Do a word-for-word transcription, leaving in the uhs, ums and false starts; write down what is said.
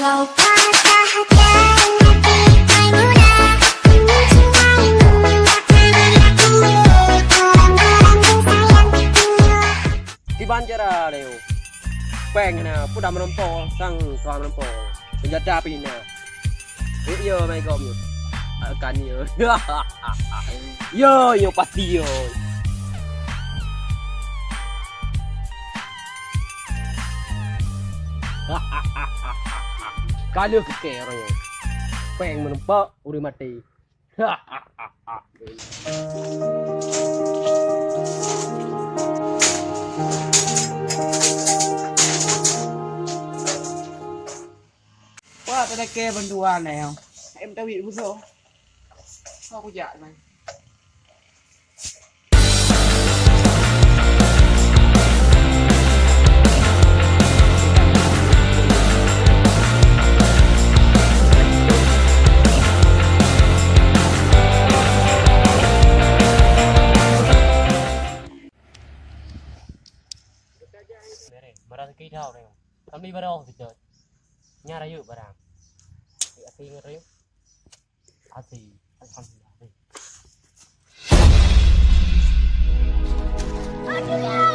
Kiban cara lé. Péng na, peue dah meureumpok, sang tuan meureumpok. Senjata pih na. Eh, yo, mai gom yo. Akan yo. Yo, yo pasti yo. Ka lheueh keu kèe uroe nyoe. Péng meureumpok, ureueng maté. Wah, tadakée bantuan eh. Em tawit buso. Aku jak man. Barang kidau ni. Kami barang kita. Nya rayeuk barang. Até ngon rayeuk. Até. Alhamdulillah.